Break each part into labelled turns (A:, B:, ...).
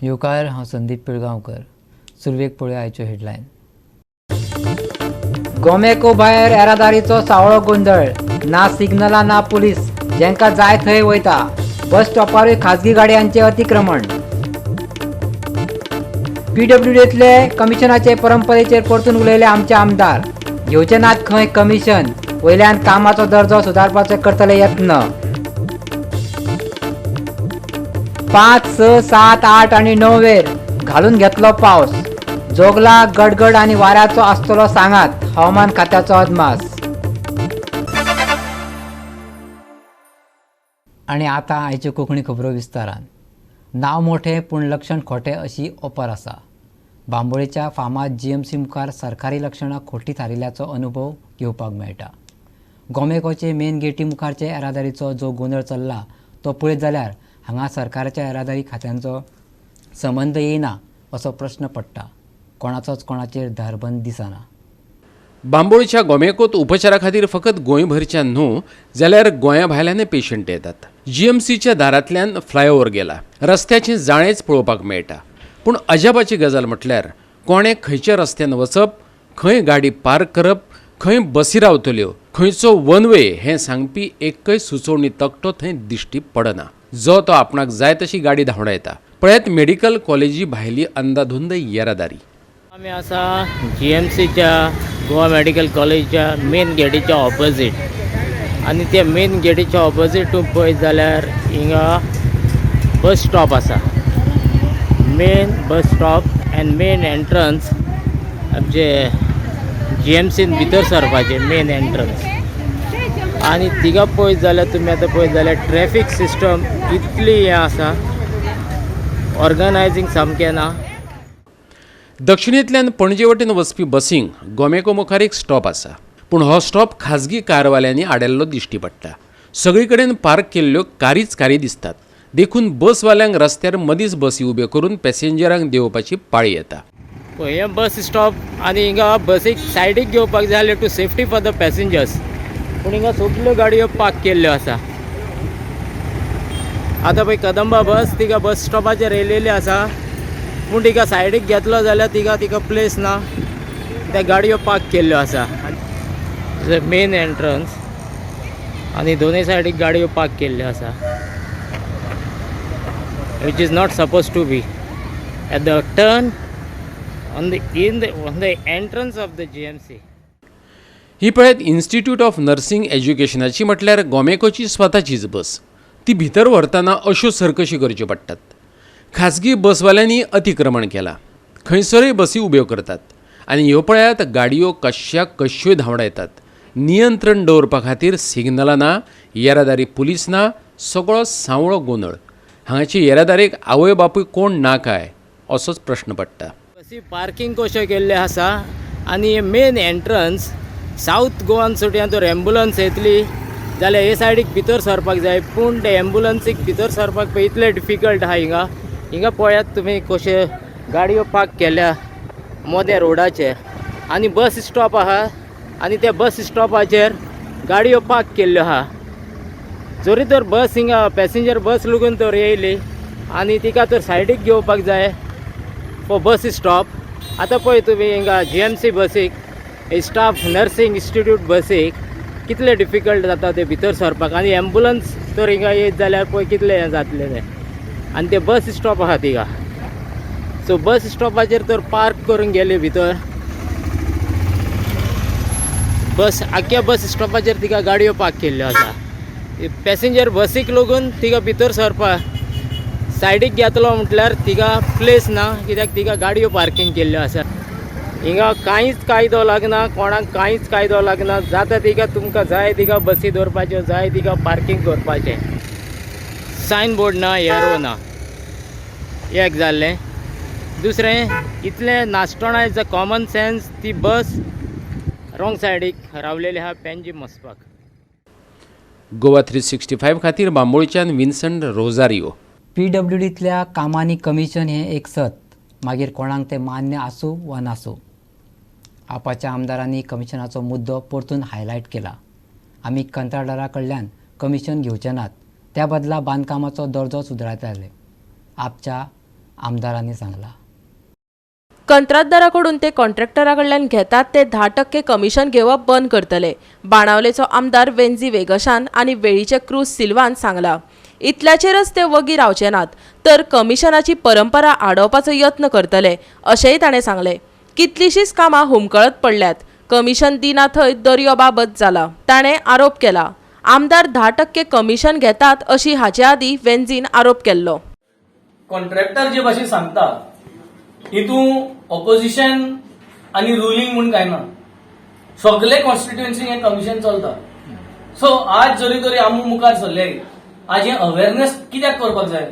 A: येवकार, हांव संदीप पिळगांवकर. सुरवेक पळोवया आयच्यो हेडलायन. गोमेको भायर येरादारीचो सावळो गोंदळ, ना सिग्नलां ना पुलीस, जेंका जाय थंय वयता. बस स्टॉपारूय खाजगी गाडयांचे अतिक्रमण. पीडब्ल्यूडींतले कमिशनाचे परंपरेचेर परतून उलयले आमचे आमदार. घेवचे नात खंय कमिशन, वयल्यान कामाचो दर्जो सुदारपाचे करतले यत्न. 5, 6, 7, 8 आनी 9 वेर घालून घेतलो पावस. जोगला, गडगड आनी वाऱ्याचो आसतलो सांगात, हवामान खात्याचो अदमास. आनी आतां आयच्यो कोंकणी खबरो विस्तारान. नांव मोठें पूण लक्षण खोटें अशी ओपार आसा. बांबोळेच्या फामाद जीएमसी मुखार सरकारी लक्षणां खोटी थारिल्ल्याचो अनुभव घेवपाक मेळटा. गोमेकोचे मेन गेटी मुखारचे येरादारीचो जो गोंदळ चल्ला तो पळयत जाल्यार हांगा सरकाराच्या येरादारी खात्यांचो संबंद येयना असो प्रश्न पडटा. कोणाचोच कोणाचेर धारबंद दिसना.
B: बांबोळच्या गोमेकोत उपचारा खातीर फकत गोंयभरच्यान न्हू जाल्यार गोंया भायल्यानय पेशंट येतात. जीएमसीच्या दारांतल्यान फ्लायओव्हर गेला, रस्त्याचें जाळेंच पळोवपाक मेळटा. पूण अजापाची गजाल म्हटल्यार कोणें खंयच्या रस्त्यान वचप, खंय गाडी पार्क करप, खंय बसी रावतल्यो, खंयचो वन वे हें सांगपी एकय सुचोवणी तकटो थंय दिश्टी पडना. जो तो आपणाक जाय तशी गाडी धांवडायता. पळयात मेडिकल कॉलेजी भायली अंदाधुंद येरादारी.
C: आमी आसा जीएमसीच्या गोवा मेडिकल कॉलेजच्या मेन गेटीच्या ऑपोजीट, आनी त्या मेन गेटीच्या ऑपोजीट तूं पळयत जाल्यार हिंगा बस स्टॉप आसा. Main bus stop and main entrance आमचे जीएमसीन भितर सरपाचें मेन एंट्रन्स. आनी थिंगा पळयत जाल्यार तुमी आतां पळयत जाल्यार ट्रॅफीक सिस्टम इतली हें आसा, ऑर्गनायजींग सामकें ना.
B: दक्षिणेंतल्यान पणजे वटेन वचपी बसींक गोमेको मुखार एक स्टॉप आसा, पूण हो स्टॉप खाजगी कारवाल्यांनी आडयल्लो दिश्टी पडटा. सगळी कडेन पार्क केल्ल्यो कारीच कारी दिसतात, देखून बसवाल्यांक रस्त्यार मदींच बसी उब्यो करून पॅसेंजरांक देंवपाची पाळी येता.
C: हें बस स्टॉप आनी हिंगा बसीक सायडीक घेवपाक जाय जाल्यार to safety for the passengers, पूण हिंगा सगल्यो गाडयो पार्क केल्ल्यो आसा. आतां पळय कदंबा बस तिका बस स्टॉपाचेर येयलेली आसा, पूण तिका सायडीक घेतलो जाल्यार तिका तिका प्लेस ना, त्या गाडयो पार्क केल्ल्यो आसा. मेन एंट्रन्स आनी दोनूय सायडीक गाडयो पार्क केल्ल्यो आसा, which is not suppose to be at the turn on the in the on the entrance of the GMC.
B: ही पळयात इन्स्टिट्यूट ऑफ नर्सिंग एज्युकेशनाची म्हटल्यार गोमेकोची स्वताचीच बस. ती भितर व्हरतना अश्यो सरकशी करच्यो पडटात. खाजगी बसवाल्यांनी अतिक्रमण केलां, खंयसरूय बसी उब्यो करतात आनी ह्यो पळयात गाडयो कश्याक कश्योय धांवडायतात. नियंत्रण दवरपा खातीर सिग्नलां ना, येरादारी पुलीस ना, सगळो सांवळो गोंदळ. हांगाची येरादारीक आवय बापूय कोण ना काय असोच प्रश्न पडटा.
C: बसी पार्किंग कश्यो केल्ल्यो आसा आनी मेन एंट्रन्स सावथ गोवान सुटयान तर एम्बुलन्स येतली जाल्यार हे सायडीक भितर सरपाक जाय, पूण ते एम्बुलन्सीक भितर सरपाक पळय इतलें डिफिकल्ट आहा. हिंगा हिंगा पळयात तुमी कश्यो गाडयो पार्क केल्या मोदें रोडाचेर, आनी बस स्टॉप आहा आनी त्या बस स्टॉपाचेर गाडयो पार्क केल्ल्यो आहा. जरी तर बस हिंगा पॅसेंजर बस लागून तर येयली आनी तिका तर सायडीक घेवपाक जाय फॉर बस स्टॉप. आतां पळय तुमी हिंगा जीएमसी बसीक, स्टाफ नर्सिंग इन्स्टिट्यूट बसीक कितलें डिफिकल्ट जाता ते भितर सरपाक, आनी एम्बुलन्स तर हिंगा येयत जाल्यार पळय कितलें हें जातलें तें. आनी ते बस स्टॉप आहा थिंगा, सो बस स्टॉपाचेर तर पार्क करून गेले भितर बस, आख्ख्या बस स्टॉपाचेर तिका गाडयो पार्क केल्ल्यो आसा. पॅसेंजर बसीक लागून तिका भितर सरपाक सायडीक घेतलो म्हटल्यार तिका प्लेस ना, कित्याक तिका गाडयो पार्किंग केल्ल्यो आसा. हिंगा कांयच कायदो लागना, कोणाक कांयच कायदो लागना, जाता तिका तुमकां जाय तिका बसी दवरपाच्यो, जाय तिका पार्किंग करपाचें. सायन बोर्ड ना, एरो ना, एक जाल्लें. दुसरें इतलें नासटोणा is a common sense, ती बस रोंग सायडीक रावलेली आहा पेंजीम वचपाक.
B: गोवा 365 खातीर बांबोळच्यान विन्संट रोजारियो.
A: पीडब्ल्यूडींतल्या कामांनी कमिशन हें एक सत, मागीर कोणाक तें मान्य आसूं वा नासूं. आपाच्या आमदारांनी कमिशनाचो मुद्दो परतून हायलायट केला. आमी कंत्राटदारा कडल्यान कमिशन घेवचे नात, त्या बदला बांदकामाचो दर्जो सुदारतले. आपच्या आमदारांनी सांगलां.
D: कंत्राटदारा कडून ते कॉन्ट्रॅक्टरा कडल्यान घेतात ते 10% कमिशन घेवप बंद करतले. बाणावलेचो आमदार वेन्झी वेगशान आनी वेळीचे क्रूज सिल्वान सांगला. इतल्याचेरच ते वगी रावचे नात तर कमिशनाची परंपरा आडोवपाचो यत्न करतले अशेंय ताणें सांगलें. कितलीशींच कामां हुमकळत पडल्यात, कमिशन दिना थंय दर्यो बाबत जाला, ताणें आरोप केला. आमदार 10% कमिशन घेतात अशी हाचे आदीं वेन्झीन आरोप केल्लो.
E: कॉन्ट्रॅक्टर जे भाशेन सांगता हितून ऑपोजिशन आनी रुलींग म्हूण कांय ना, सगळे कॉन्स्टिट्युएन्सी हें कमिशन चलता. सो आज जरी तरी आमी मुखार सरले, आज हें अवेरनेस कित्याक करपाक जाय?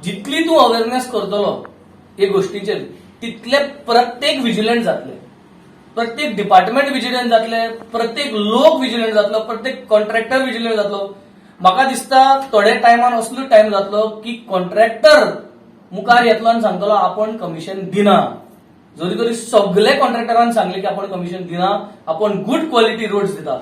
E: जितली तूं अवेरनेस करतलो हे गोश्टीचेर तितले प्रत्येक विजिलंट जातले, प्रत्येक डिपार्टमेंट विजिलंट जातले, प्रत्येक लोक विजिलंट जातलो, प्रत्येक कॉन्ट्रॅक्टर विजिलंट जातलो. म्हाका दिसता थोड्या टायमान असलो टायम जातलो की कॉन्ट्रॅक्टर मुखार येतलो आनी सांगतलो आपण कमिशन दिना. जरी तरी सगळे कॉन्ट्रॅक्टरान सांगले की आपण कमिशन दिना, आपण गुड क्वॉलिटी रोड्स दिता,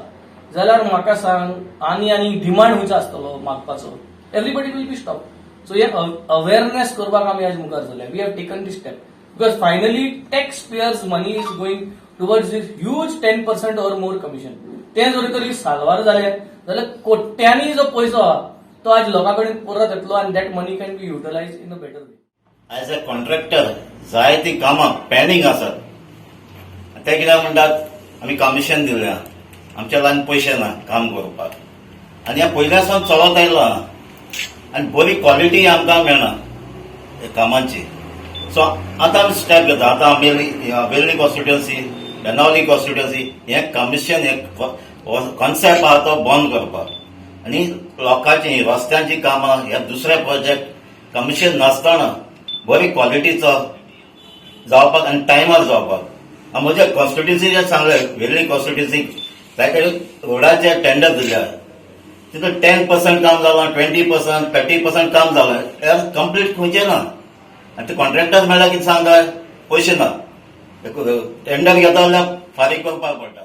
E: जाल्यार म्हाका सांग आनी आनी डिमांड खंयचो आसतलो मागपाचो? Everybody will be stop. So hey awareness करपाक आमी आज मुखार सरले. We have taken this step because finally tax payers money is going towards this huge 10% or more commission. तें जरी तरी साल्वार जालें जाल्यार कोट्यांनी जो पयसो आहा तो आज लोकां कडेन परत येतलो आनी that money can be utilise in a better way.
F: As a contractor जायतीं कामां पेंडींग आसात. ते कित्याक म्हणटात आमी कमिशन दिल्या, आमच्या लागीं पयशे ना काम करपाक, आनी ह्या पयल्या सावन चलत आयलां आनी बरी क्वॉलिटी आमकां मेळना ह्या कामांची. सो आतां आमी स्टेप घेता. आतां आमी वेर्ली कॉन्स्टिट्युएन्सी, बेनावली कॉन्स्टिट्युएन्सी हें कमिशन हे कॉन्सेप्ट आहा तो बंद करपाक आनी लोकांची रस्त्यांची कामां ह्या दुसरे प्रोजेक्ट कमिशन नासतना बरी क्वॉलिटीचो जावपाक आनी टायमार जावपाक. म्हज्या कॉन्स्टिट्युन्सीचें सांगलें, वेर्ली कॉन्स्टिट्युन्सी जायते रोडाचे टेंडर दिल्या, तितून 10% काम जालां, 20%, 30% काम जालां, कंप्लीट खंयचें ना. आनी ते कॉन्ट्रॅक्टर मेळ्ळ्यार कितें सांगता, पयशे ना, टेंडर घेता जाल्यार फारीक करपाक पडटा.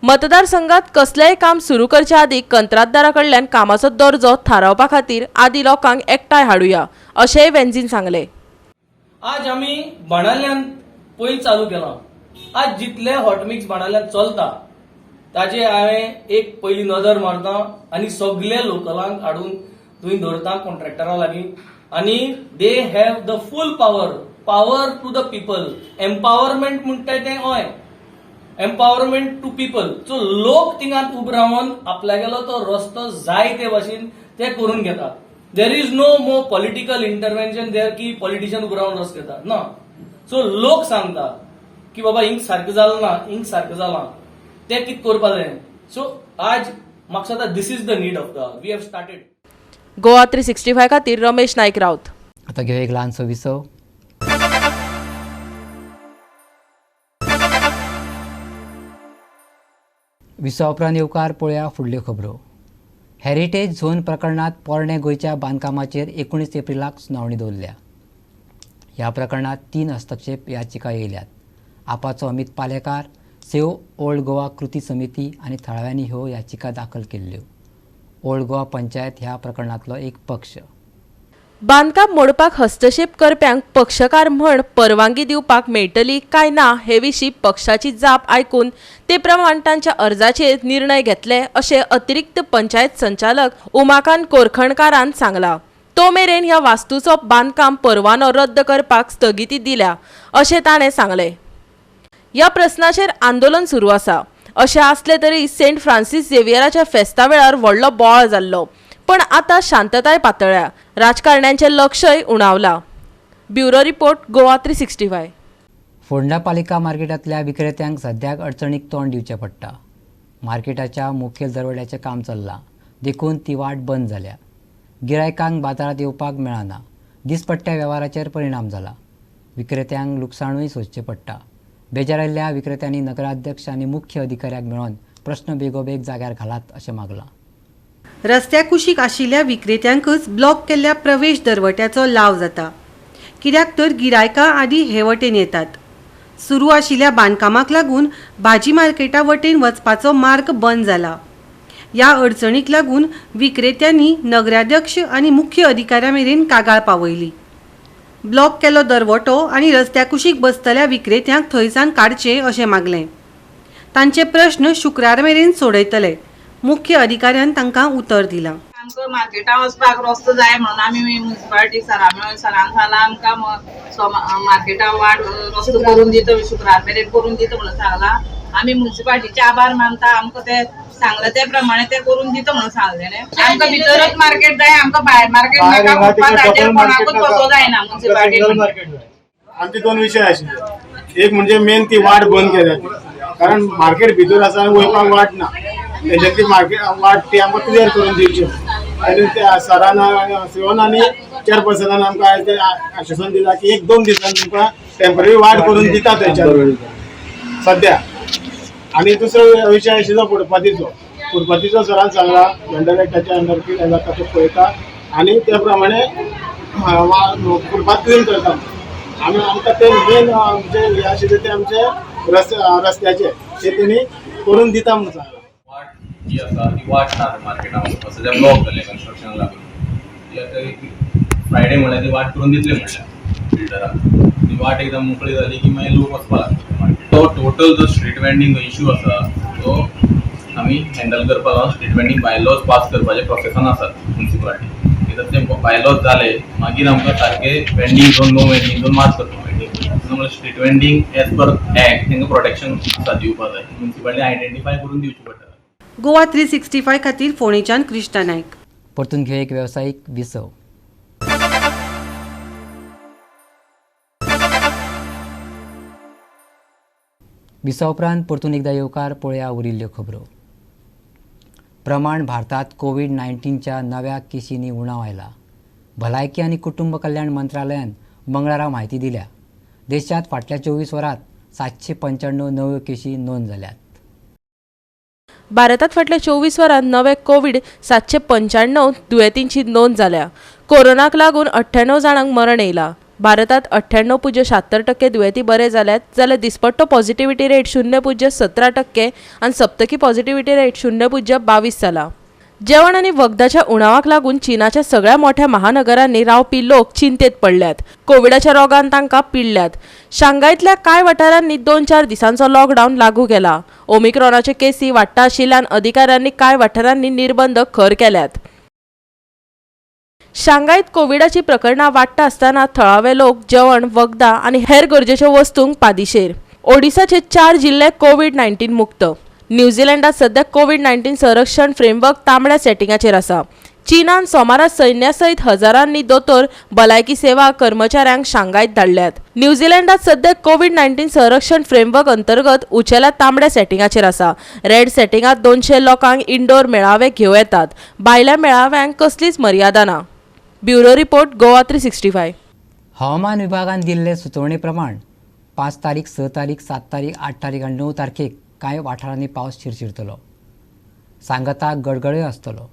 D: मतदारसंघात कसलेंय काम सुरू करचे आदीं कंत्राटदारा कडल्यान कामाचो दर्जो थारावपा खातीर आदीं लोकांक एकठांय हाडुया अशेंय वेन्झीन सांगलें.
E: आज आमी बाणाल्यान पयलीं चालू केलां. आज जितले हॉटमिक्स बाणाल्यान चलता ताजे हांवें एक पयली नदर मारता आनी सगळे लोकलांक हाडून थंय धरता कॉन्ट्रॅक्टरा लागीं आनी they have the full power, power to the people. Empowerment म्हणटा तें हय, एम्पावरमेंट टू पीपल. सो लोक थिंगात उब रावन आपल्यागेलो तो रस्तो जाय ते भाशेन ते करून घेता. There is no more political intervention there की पॉलिटिशियन उब रावन रस्तो घेता ना. सो लोक सांगता की बाबा हिंग सारकें जालें ना, हिंग सारकें जालां, तें कितें करपा जाय. सो आज म्हाका दिसता this is the need of the we have started.
D: Goa 365 खातीर रमेश नायक राऊत.
A: आतां घेवया एक ल्हानसो विसव. विसवा उपरांत येवकार पळोवया फुडल्यो खबरो. हेरिटेज झोन प्रकरणांत पोरणे गोंयच्या बांदकामाचेर 19 एप्रिलाक सुनावणी दवरल्या. ह्या प्रकरणांत 3 हस्तक्षेप याचिका येयल्यात. आपाचो अमित पालेकार, सेव ओल्ड गोवा कृती समिती आनी थळाव्यांनी ह्यो याचिका दाखल केल्ल्यो. ओल्ड गोवा पंचायत ह्या प्रकरणांतलो एक पक्ष.
D: बांदकाम मोडपाक हस्तक्षेप करप्यांक पक्षकार म्हण परवानगी दिवपाक मेळटली काय ना हे विशीं पक्षाची जाप आयकून ते प्रमाण तांच्या अर्जाचेर निर्णय घेतले अशें अतिरिक्त पंचायत संचालक उमाकांत कोरखणकारान सांगला. तो मेरेन ह्या वास्तूचो बांदकाम परवानो रद्द करपाक स्थगिती दिल्या अशें ताणें सांगलें. ह्या प्रस्नाचेर आंदोलन सुरू आसा. अशें आसलें तरी सेंट फ्रांसीस झेवियराच्या फेस्ता वेळार व्हडलो बोवाळ जाल्लो, पण आतां शांतताय पातळ्ळ्या. राजकारण्यांचें Lakshay उणावला. Bureau report, Goa 365.
A: Ponda पालिका मार्केटांतल्या विक्रेत्यांक सद्याक अडचणीक तोंड दिवचें पडटा. मार्केटाच्या मुखेल दरवड्याचें काम चल्लां देखून ती वाट बंद जाल्या. गिरायकांक बाजारांत येवपाक मेळना. दिसपट्ट्या वेव्हाराचेर परिणाम जाला. विक्रेत्यांक लुकसाणूय सोंसचें पडटा. बेजारिल्ल्या विक्रेत्यांनी नगराध्यक्ष आनी मुख्य अधिकाऱ्याक मेळोवन प्रश्न बेगोबेग जाग्यार घालात अशें मागलां.
G: रस्त्या कुशीक आशिल्ल्या विक्रेत्यांकच ब्लॉक केल्ल्या प्रवेश दरवट्याचो लाव जाता, कित्याक तर गिरायकां आदीं हे वटेन येतात. सुरू आशिल्ल्या बांदकामाक लागून भाजी मार्केटा वटेन वचपाचो मार्ग बंद जाला. ह्या अडचणीक लागून विक्रेत्यांनी नगराध्यक्ष आनी मुख्य अधिकाऱ्या मेरेन कागाळ पावयली. ब्लॉक केल्लो दरवटो आनी रस्त्या कुशीक बसतल्या विक्रेत्यांक थंयसान काडचे अशें मागलें. तांचे प्रश्न शुक्रार मेरेन सोडयतले. मुख्य अधिकाऱ्यान तांकां उतर दिलां.
H: आमकां मार्केटान वचपाक रस्तो जाय म्हणून आमी म्युनिसिपालिटी सरा मेळून सरान सांगलां आमकां मार्केटान वाट रस्तो करून दिता, शुक्रार मेरेन करून दिता म्हणून सांगलां. आमी म्युनिसिपालिटीचे आभार मानता. आमकां ते सांगलां ते प्रमाणे ते करून दिता म्हणून सांगलें. आमकां भितरच मार्केट जाय, आमकां भायर मार्केट नाका. फुटपाथाचेर कोणाकूच बसो जायना म्युनिसिपालिटी.
I: आमचे दोन विशय आशिल्ले. एक म्हणजे मेन ती वाट बंद केल्या, कारण मार्केट भितर आसा आनी वयपाक वाट ना. तेज्यातली मार्केट वाट ती आमकां क्लियर करून दिवची. आनी त्या सरान, सिओन आनी चेअरपर्सनान आमकां आयज ते आश्वासन दिलां की एक दोन दिसान तुमकां टेंपररी वाट करून दिता थंयच्यान सद्या. आनी दुसरो विशय आशिल्लो फुटपाथीचो. फुटपाथीचो सरान सांगला वेंडर एक्टाच्या अंडर कितें जाता तें पळयता आनी त्या प्रमाणे फुटपाथ क्लीन करता. आनी आमकां ते मेन आमचे हे आशिल्ले ते आमचे रस्त्याचे ते तेणी करून दिता म्हणून सांगलां.
J: वाट जी आसा ती वाट ना मार्केटान वचपाक, सद्या ब्लॉक जाले कन्स्ट्रक्शनाक लागून. ती आतां एक फ्रायडे म्हणल्यार ती वाट करून दितले म्हणल्यार बिल्डराक. ती वाट एकदम मोकळी जाली की मागीर लोक वचपाक लागतले मार्केट. तो टोटल जो स्ट्रीट वेंडींग इशू आसा तो आमी हँडल करपाक लागून स्ट्रीट वेंडींग बायलॉज पास करपाचे प्रोसेसान आसात म्युनिसिपालिटी. कित्याक ते बायलॉज जाले मागीर आमकां सारके vending zone, no vending zone mark करपाक मेळटले. म्हणल्यार street vending as per act तांकां प्रोटेक्शन आसा दिवपाक जाय. म्युनिसिपालिटी आयडेंटिफाय करून दिवची पडटा.
G: गोवा 365 खातीर फोंडेच्यान कृष्णा नायक.
A: परतून घेवया एक वेवसायीक विसव. विसव उपरांत परतून एकदा येवकार. पळया उरिल्ल्यो खबरो. प्रमाण भारतात कोवीड 19च्या नव्या केशींनी उणाव आयला. भलायकी आनी कुटुंब कल्याण मंत्रालयान मंगळारा म्हायती दिल्या. देशांत फाटल्या 24 वरांत 795 नव्यो केशी नोंद जाल्यात.
D: भारतात फाटल्या 24 वरांत नवे कोवीड 795 दुयेंतींची नोंद जाल्या. कोरोनाक लागून 98 जाणांक मरण येयला. भारतात 98.76% दुयेंती बरे जाल्यात, जाल्यार दिसपट्टो पॉझिटिव्हिटी रेट 0.17% आनी सप्तकी पॉझिटिव्हिटी रेट 0.22 जाला. जेवण आनी वखदाच्या उणावाक लागून चीनाच्या सगळ्या मोठ्या महानगरांनी रावपी लोक चिंतेत पडल्यात. कोविडाच्या रोगान तांकां पिडल्यात. शांघायतल्या कांय वाठारांनी 2-4 दिसांचो लॉकडावन लागू केला. ओमिक्रॉनाच्यो केसी वाडटा आशिल्ल्यान अधिकाऱ्यांनी कांय वाठारांनी निर्बंध खर केल्यात. शांघायत कोविडाची प्रकरणां वाडटा आसतना थळावे लोक जेवण, वखदां आनी हेर गरजेच्यो वस्तूंक पादिशेर. ओडिसाचे 4 जिल्ले कोवीड 19 मुक्त. न्यूझीलंडात सध्या कोवीड 19 संरक्षण फ्रेमवर्क तांबड्या सेटिंगाचेर आसा. चीनान सोमारा सैन्या सयत हजारांनी दोतोर, भलायकी सेवा कर्मचाऱ्यांक शांघायत धाडल्यात. न्यूझीलंडात सध्या कोवीड 19 संरक्षण फ्रेमवर्क अंतर्गत उंचेल्या तांबड्या सेटिंगाचेर आसा. रेड सेटिंगात 200 लोकांक इंडोर मेळावे घेवं येतात. भायल्या मेळाव्यांक कसलीच मर्यादा ना. Bureau report, Goa 365.
A: हवामान विभागान दिल्ले सुचोवणे प्रमाण 5 तारीख, 6 तारीख, 7 तारीख, 8 तारीख आनी 9 तारखेक कांय वाठारांनी पावस शिरशिरतलो. सांगाताक गडगडय आसतलो.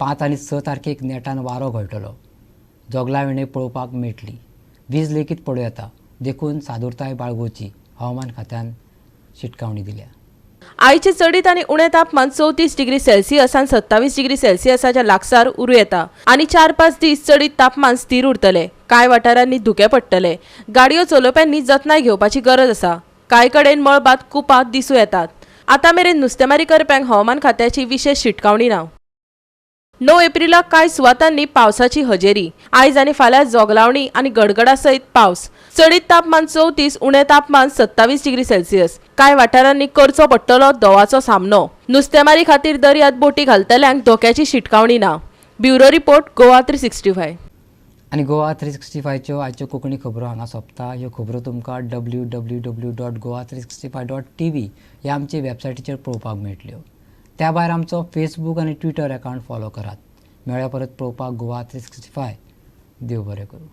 A: 5 आनी 6 तारखेक नेटान वारो घोळटलो. जोगलां विणे पळोवपाक मेळटली. वीज लेगीत पडूं येता, देखून सादुरताय बाळगुची हवामान खात्यान शिटकावणी दिल्या.
D: आयचे चडीत आनी उणें तापमान 34 डिग्री सेल्सियस आनी 27 डिग्री सेल्सियसाच्या लागसार उरूं येता आनी 4-5 दीस चडीत तापमान स्थिर उरतलें. कांय वाठारांनी धुकें पडटलें. गाडयो चलोवप्यांनी जतनाय घेवपाची गरज आसा. कांय कडेन मळबांत कुपां दिसूं येतात. आतां मेरेन नुस्तेमारी करप्यांक हवामान खात्याची विशेश शिटकावणी ना. 9 एप्रिलाक कांय सुवातांनी पावसाची हजेरी. आयज आनी फाल्यां जोगलावणी आनी गडगडा सयत पावस. चडीत तापमान 34, उणें तापमान 27 डिग्री सेल्सियस. कांय वाठारांनी करचो पडटलो दवाचो सामनो. नुस्तेमारी खातीर दर्यांत बोटी घालतल्यांक धोक्याची शिटकावणी ना. Bureau report, Goa 365.
A: आनी गोवा 365च्यो आयच्यो कोंकणी खबरो हांगा सोंपता. ह्यो खबरो तुमकां www.goa365.tv ह्या आमचे वेबसायटीचेर पळोवपाक मेळटल्यो. त्या भायर आमचो फेसबूक आनी ट्विटर अकावंट फॉलो करात. मेळ्या परत पळोवपाक गोवा 365. देव बरें करूं.